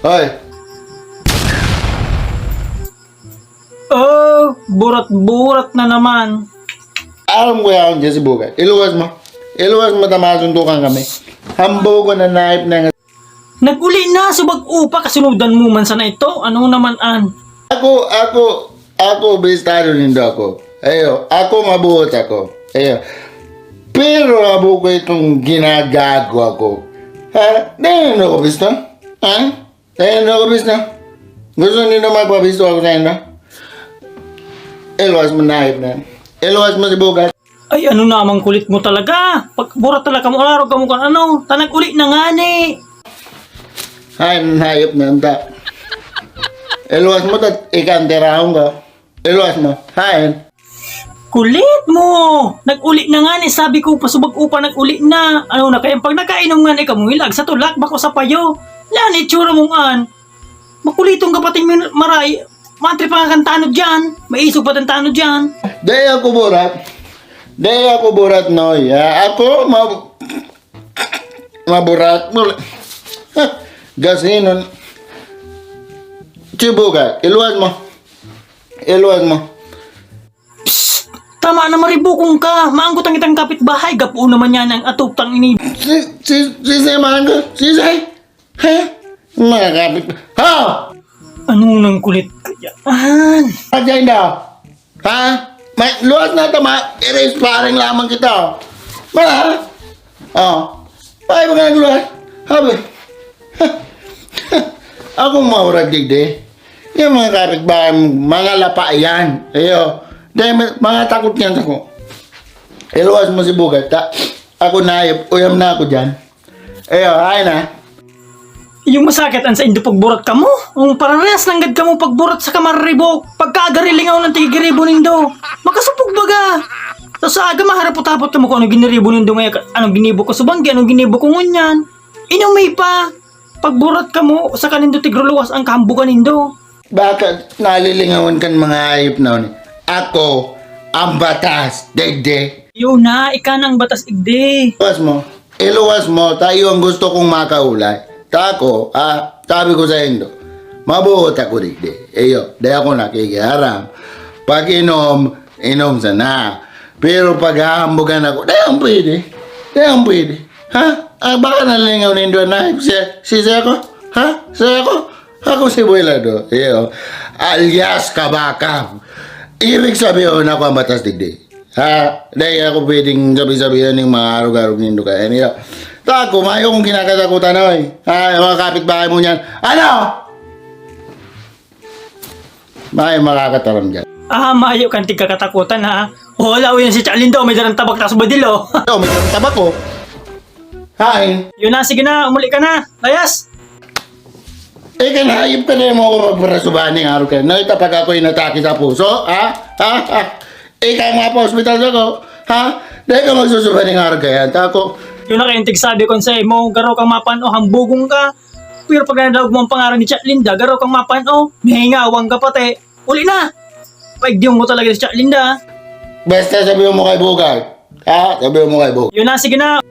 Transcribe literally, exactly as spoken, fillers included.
Oy! Oh, burat-burat na naman. Aram ko yaon dyan si Bugay. Iluwas mo. Iluwas mo, ta masuntukan kami. Hambo ko na naip na nga. Nag-uli na, subag upa, kasunudan mo man sana ito. Ano naman an? Ako, ako, ako, bistado nindo ako. Ayo, ako mabuot ako. Ayo. Pero abo ko itong ginagago ako. Ha? Dahil ano ko, bista? Ha? Dahil ano ko, bista? Gusto nindo magpabisto ako sa inyo? Iluwas mo na, ayop na yan. Iluwas mo si Bugat. Ay, ano namang kulit mo talaga? Pagburat talaga mo, arog ka mo kung ano. Tanag uli na nga ni. Ay, hayop na yan, ta. Iluwas mo, ta, ikantirahon ka. Iluwas mo. Haen. Kulit mo! Nag-uli na nga ni, sabi ko, pasubag upa, nag-uli na. Ano na kaya, pag nakainom nga ni, kamuhilag sa tulak, bako sa payo. Lan, itsura mong an. Makulitong ka pati min-, maray. Mantri pa nga kan tanod dyan. Maisog pa tang tanod dyan. Dai ako burat. Dai ako burat, Noy. Ah, ako, ma-, maburat. Bur-, gasinon. Chibuga, iluwas mo. Iluwas mo. Psst! Tama na, maribukong ka. Maanggot ang itang kapitbahay. Gapo naman yan ang atuptang ini. Si, si, si, si, maanggot. Si, si. Ha? Mga kapit-, ha? Ano nang kulit ka dyan? Agenda. Ha? May, luwas na tama. Ire-sparring lamang kita. Ma? Oh. Ay, mga luwas. Habi. Akong maurag digdi. Yung mga kapitbahay mo, mga lapa yan. Ayo. Dahil may, mga takot yan ako. Iluwas mo si Bugat, ta. Ako na, uyam na ako dyan. Ayo, ay na. Yung masakit an saindo pagburat kamo, ang pararehas nanggad kamo pagburat sa kamaribok, pagkaagarilingaw ng tigiribo nindo. Makasupog baga. Sa, sa aga, maharapot-hapot kamo kung anong giniribo nindo ngayon, anong ginibo ko subanggi, anong ginibo ko ngunyan. Inumay pa. Pagburat kamo, sa kanindo tigruluwas ang kahambugan nindo. Baka nalilingawan kan mga hayop na oni. Ako, ang batas, dede. Yun na, ika na ang batas, igdi. Iluwas mo. Iluwas mo, tayo ang gusto kong makaulay. Tako, ah, sabi ko sa indo, mabuot ako digdi. Iyo, di ako nakikiaram. Pag inom, inom sana. Pero pag hahambugan ako, di ang pwede. Di ang pwede. Ha? Ah, baka nalingaw nindo na si, si Seko? Ha? Seko? Ako si Buelado. Iyo. Alias Kabakab. Ibig sabihin ako ang batas digdi. Ha? Dahil ako pwedeng sabi-sabihan ng mga arog-arog nindo kaya niya. Tako, mayo kong kinakatakutan, oy. Ha? Yung mga kapitbahay mo niyan. Ano? May makakataram dyan. Ah, mayo kang tigkakatakutan, ha? Wala, yun si Charlindo, may dalang tabak tas badil, oh. Ito, may dalang tabak, oh. Hain. Yun na, sige na, umuli ka na. Layas! Eh, kan hayop ka na mo ako magparasubahan ng araw kayo. Nakita pag ako inatake sa puso, ha? Ha? Ha? Ikaw nga pa ospital ako, ha? Dahil ka magsusubahan ng araw kayo, tako. Yun na kayong tigsabi ko sa imo, garo kang mapan o hambugong ka. Pero pag nadaog mo ang pangaran ni Chat Linda, garo kang mapan o, mihingawang ka pati. Uli na! Paigdiyon mo talaga si Chat Linda. Basta sabi mo kay Bugay. Ha? Sabi mo kay Bugay. Yun na, sige na.